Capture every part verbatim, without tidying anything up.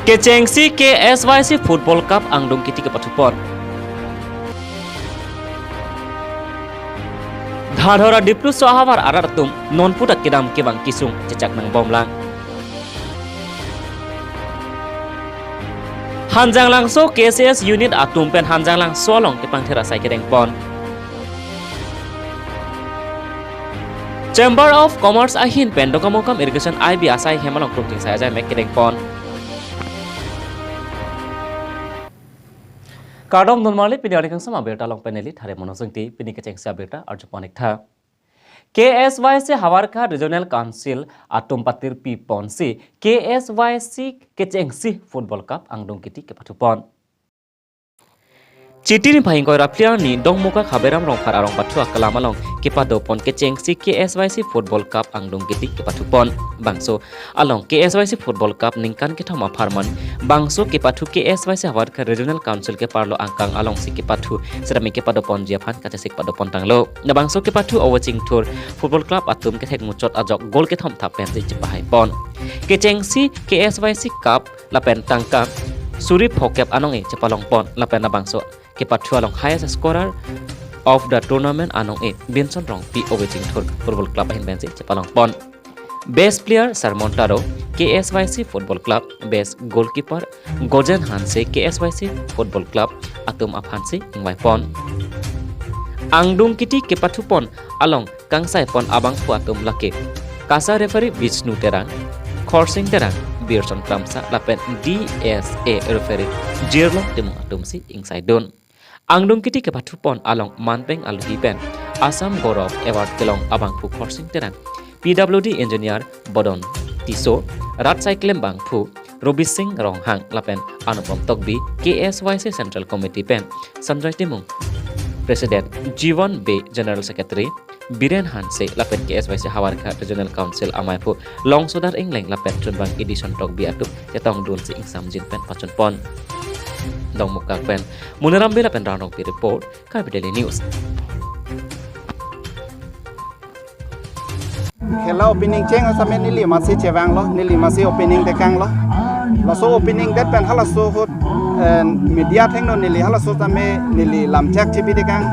Kechengsi K S Y C Football Cup angdung kiti kepathupon. Dhadhora Dipluso ahavar arat atum nonpu ta kedam kevang kesung chechak nangbomlang. Hanjanglangso K C S unit atum pen Hanjanglangso along kepangthir asai kedengpon. Chamber of Commerce ahin pen Donkamukam Irrigation I B asai hem along krungting sai ajai mek kedengpon. Kardom, non marli pini arni kangsam abirta along pen neli Thare Monosingti. Pini kechengsi abirta arjupon ik tha. K S Y C Howraghat Regional Council atum patirpi ponsi K S Y C kechengsi Football Cup angdung kiti kepathupon. Chiti niphai ingkoi ra phli arni Dongmukak Haberam Rongphar arong pathu akalam along kepadopon kechengsi K S Y C Football Cup angdung kiti kepathupon. Bangso along K S Y C Football Cup ningkan kethom apharman bangso kepathu K S Y C Howraghat Regional Council keparlo angkang alongsi kepathu sitame kepadoponji aphan kachesik padopon tanglo. Labangso kepathu Ove Chingthur Football Club atum kethek muchot ajok goal kethom thap pensi chepahaipon. Kechengsi K S Y C Cup lapen tangka suri phokep anong-e chepalongpon lapen labangso kepathu along highest scorer of the tournament anong-e Benson Rongpi Ove Chingthur Football Club ahin pensi chepalongpon. Best player Sermon Taro, K S Y C Football Club, best goalkeeper Gojen Hanse, K S Y C Football Club atum aphansi ingvaipon. Angdung kiti kepathupon along kangsaipon abangphu atum lake kasa referee Bishnu Terang, Khorsing Terang, Birson Kramsa lapen D S A referee Jirlong Timung atumsi ingsaidun. Angdung kiti kepathupon along manpeng aluhi pen Assam Gaurav Award kelong abangphu Khorsing Terang, P W D engineer Bodon Tisso, rat cycling bangphu Robi Singh Ronghang lapen Anupam Tokbi, K S Y C Central Committee pen Sanjoy Timung, President, Jiwan Bey, General Secretary Biren Hanse lapen K S Y C Howraghat Regional Council amaiphu Longsodar Engleng lapen chunbang Edison Tokbi atum chetongdunsi ingsamjin pen pachunpon. Dongmukak pen Muniram Bey lapen Ran Rongpi report, Karbi Daily News. Khela opening cheng asame neli masi chevanglo, neli masi opening tekanglo. Laso opening det pen halaso ahut, eh, media athengno neli halaso tame neli lamchak chebi tekang.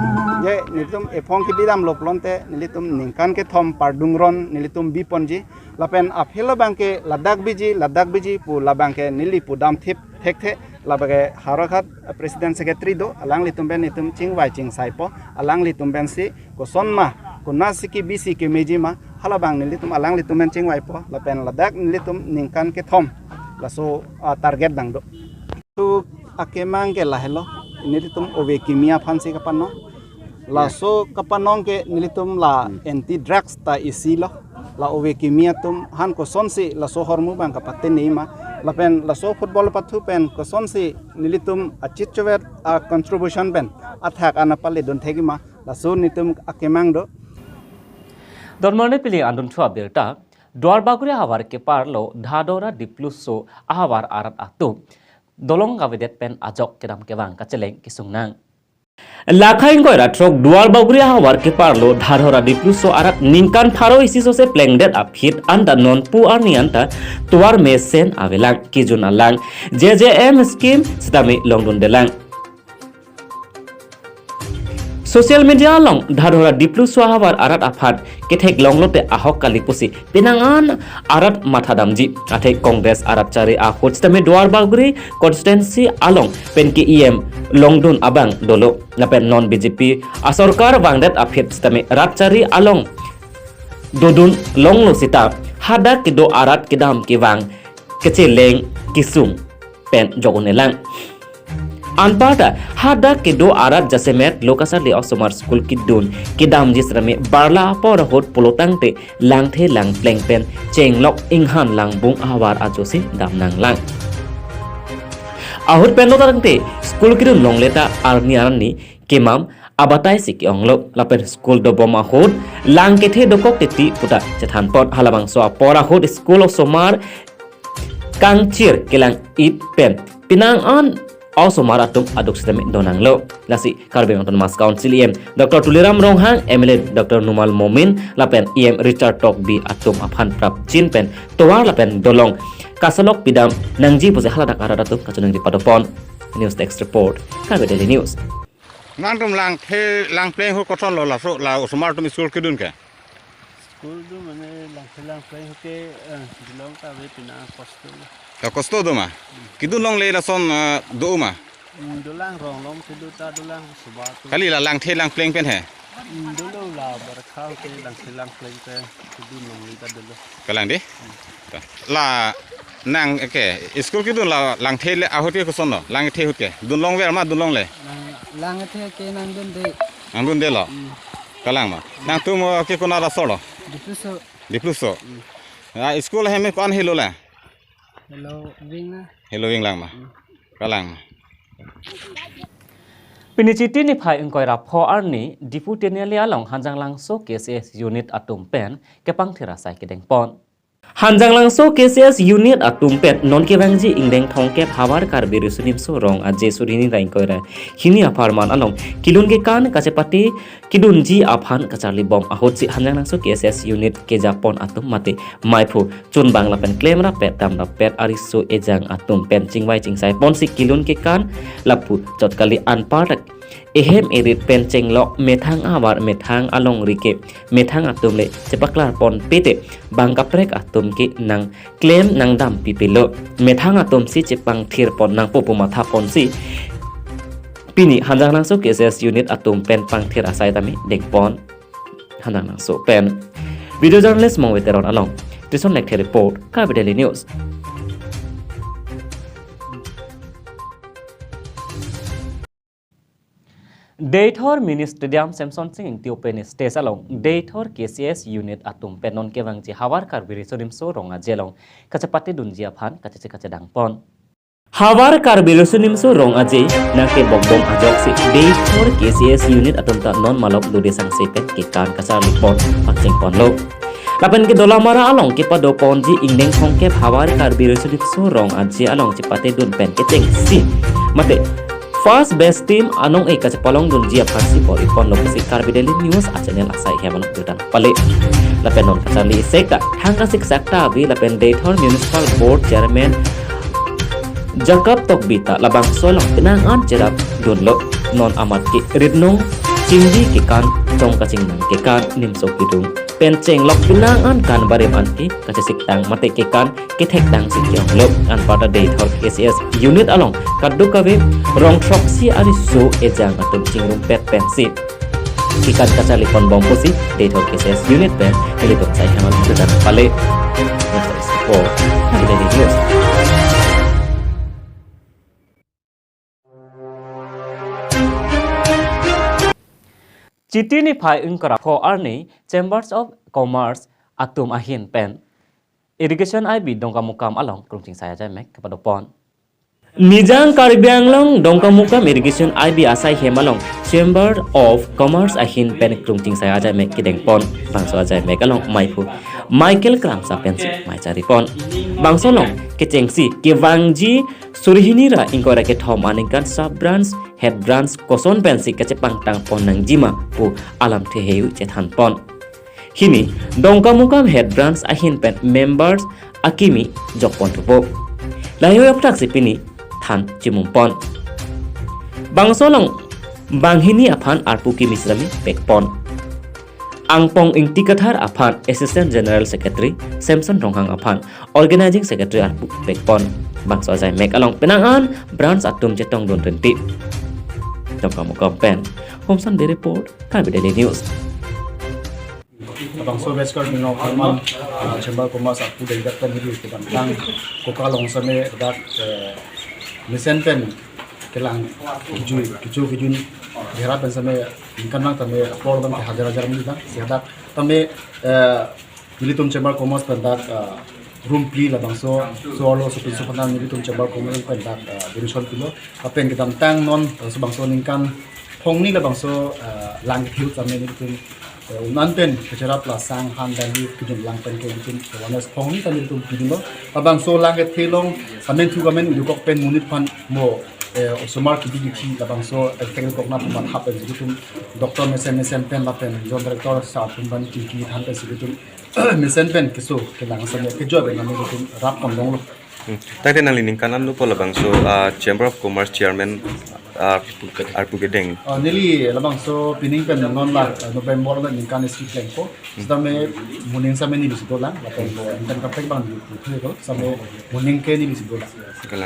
Je nelitum ephong kebidamlo pulote nelitum ningkan kethom pardungron nelitum biponji. Lapen aphi labangke ladak biji, ladak biji pu labangke neli pudam thip thekthe, labangke Howraghat President Secretary do, alanglitum pen nelitum chingvai chingsaipo, alanglitum pensi kosonma, konatsi kebisi kemeji ma, halabang nelitum alanglitum pen chingvaipo, lapen ladak nelitum ningkan kethom, laso, ah, target abang do. Tu akemang ke lahelo, nelitum ove kimi aphansi kapanong. Laso kapanong ke nelitum la anti drugs ta isi lo. La ove kimi atum aphan kosonsi laso ahormu abang kapatene ma. Lapen laso football pathu pen kosonsi nelitum achit chovet a-contribution pen athak an paledun thek ma. Laso nelitum akemang do. Don marli pini andunthu abirta, Duarbagori ahavar keparlo Dhadhora Dipluso ahavar arat atum dolong kavedet pen ajok kedam kevang kacheleng kesung nang. Lakhai ingkoi ra throk Duarbagori ahavar keparlo Dhadhora Dipluso arat ningkan pharo isi sose plengdet aphi anta nonpu arni anta tovar mesen avelang, kejun alang, J J M scheme sitame longdundelang. Social media along Dhadhora Dipluso ahavar arat aphan ketheklong lote ahok kali pusi penang an arat mathadamji. Athe Congress arat chari ahut sitame Duarbagori constituency along penke E M longdun abang dolo. Lapen non B J P asorkar vangdet aphi sitame rat chari along dodun longlo seta hadak kedo arat kedam kevang kacheleng kesung pen jok un-elang. Anparta hadak kedo arat jasemet Lokasarli osomar school kedun kedamji sitame barla apor ahut pulotangte langthe langpleng pen chenglok inghan langbung ahavar ajosi dam nanglang. Ahut pen lotangte school kedun longle ta arni arni kemam abatai si ke-onglo. Lapen school dobom ahut lang kethe dokok titi puta chethanpon. Halabangso apor ahut school osomar kangchir kelang-it pen penang an osomar atum aduk sitame donanglo. Lasi Karbi Anglong Autonomous Council E M Doctor Tuliram Ronghang, M L A Doctor Numal Momin lapen E M Richard Tokbi atum aphan prapjin pen tovar lapen dolong kasolok pidam nangji pusi haladak arat atum kachiningri padopon. News Desk Report, Karbi Daily News. Nangtum Langthe Langpleng ahut koson lo laso la osomar atum school kedun ke? School do mane Langthe Langpleng ahut ke, eh, bilong ta ave pina kosto. Ya kosto do ma? Kedun longle lason, eh, do ma? Hmm, dolang, rong long kedo ta dolang, soba atum. Kali la Langthe Langpleng pen he? Hmm, dolo la Barakha ahut ke Langthe Langpleng pen kedun longle ta dolo. Kalang di? Ta. La nang ke school kedun la Langthe le ahut ke koson lo? Langthe ahut ke. Dun longver ma dun longle? Lang, Langthe ke nangdunde. Nangdunde lo? Hmm. Kalang ma. Nangtum, eh, ke konat asor lo? Dipluso. Dipluso. Hmm. Ah, school ahem ko-an helo la? Helo wing na. Helo wing lang ma. Hmm. Kalang. Pini Chiti niphai ingkoi ra pho arni Diphu Tiniali along Hanjanglangso K C S unit atum pen kepangthir asai kedengpon. Hanjanglangso K C S unit atum pen non kevangji ingdeng thomkep Havar Karbi Riso Nimso Rong Aje suri hini ra ingkoi ra hini apharman along kelun kekan kachepate kedunji aphan kacharlibom ahutsi Hanjanglangso K C S unit kejapon atum mate maiphu chunbang lapen klemrap pet damrap pet ariso ejang atum pen chingvai chingsai ponsi kelun kekan lapu chot kali, anparta ehem erit pen chenglok methang avar methang alongri ke methang atum le chepaklar ponpe te bang kaprek atum ke nangklem nangdampipe lo, methang atum si chepangthir pon nangpo pu matha ponsi pini Hanjanglangso K C S unit atum pen pangthir asai tame dengpon Hanjanglangso pen. Video journalist Mongve Teron along Trison Lekthe report, Karbi Daily News. Deithor Mini Stadium Semsonsing Ingti open stage along Deithor K C S unit atum pen non kevangji Havar Karbi Riso Nimso Rong Aje along kachepate dunji aphan kachechek kachedangpon. Havar Karbi Riso Nimso Rong Aje nangkebokbom ajoksi Deithor K C S unit atum ta non malok dode sangse pen kekan kacharlipon pachengponlo. Lapen ke Dolamara along kepadoponji ingdeng thomkep Havar Karbi Riso Nimso Rong Aje along chepate dun pen kechengsi mate first best team anong-e kachepalongdunji aphansi bor-iponlo pusi Karbi Daily News a channel asai hem along tutan pale. Lapen non kacharli sek ta thang kasik sak ta ave lapen Deithor Municipal Board Chairman Jacob Tokbi ta labangso along penang an cherapdunlo. Non amat ke ritnong chingdi kekan, chong kachingnang kekan, nimso kedung pen chenglok penang an kan barim an ke kachesiktang mate kekan kethektangsi ke-onglo. Anparta Deithor K C S unit along kadokave rong throksi ariso ejang atum chingrumpet pensi kekan kacharlipon bom pusi Deithor K C S unit pen nelitum asai hem along tutan pale. News Desk report, Karbi Daily News. Chiti niphai ingkoi ra pho arni Chambers of Commerce atum ahin pen Irrigation I B Dongkamukam along krungchingsai ajaimek kepadopon. Nijang Karbi Anglong Dongkamukam Irrigation I B asai hem along Chamber of Commerce ahin pen krungchingsai ajaimek kedengpon. Bangso ajaimek along maiphu Michael Kramsa pensi mei charipon. Bangso along kechengsi kevangji suri hini ra ingkoi ra kethom aningkan sub branch, head branch koson pensi kachepangtangpon nangjima pu alamthe heihui chethanpon. Hini Dongkamukam head branch ahin pen members akimi jokpon thupo. Lahei aphaksi pini than chimumpon. Bangso along banghini aphan arpu kimi sitame pekpon. Angpong Ingti Kathar aphan Assistant General Secretary, Samson Ronghang aphan Organizing Secretary arpu pekpon. Bangso ajaimek along penang an branch atum chetongdun rinti. Dongkamukam pen Homson Bey report, Karbi Daily News. Bangso West Karbi Anglong apharman, ah, Chamber Commerce arpu dengdak pen hidi kedamtang koka along same dak, eh, mesen pen kelang kejui kecho kejun gera pen same ningkan nang tame apor abang ke hajar hajar mili dang. Si hadak tame, eh, nelitum Chamber Commerce pen dak, ah, room phli labangso, so arlo so pinso aphan nelitum Chamber Commerce pen dak, ah, donation pilo. Lapen kedamtang non, ah, so bangso ningkan phongni labangso, ah, lang kethe ahut tame nelitum, ah, un-an pen kacherap la sang han dali kejun lang pen ke nelitum awareness phongni tame nelitum pidunlo. Labangso lang kethe along amen thu amen idukok pen monit aphan mo, eh, osomar kidi kithi labangso effect kokna pu matha pensi nelitum doctor mesen mesen pen lapen Joint Director sir atum bani tingki than pensi nelitum mesen pen keso kelang same kejoi pen nelitum rap ponlonglo. Tangte nangli ningkan an dopo labangso ah, Chamber of Commerce Chairman ah, arpu kedeng. Oh, neli labangso pining pen non la uh, November la ningkan isi plengpo. Sitame moning same neli si dolang, lapen ningkan kaprek abang neli puthu ko, same moning ke neli si dolang. Kalang.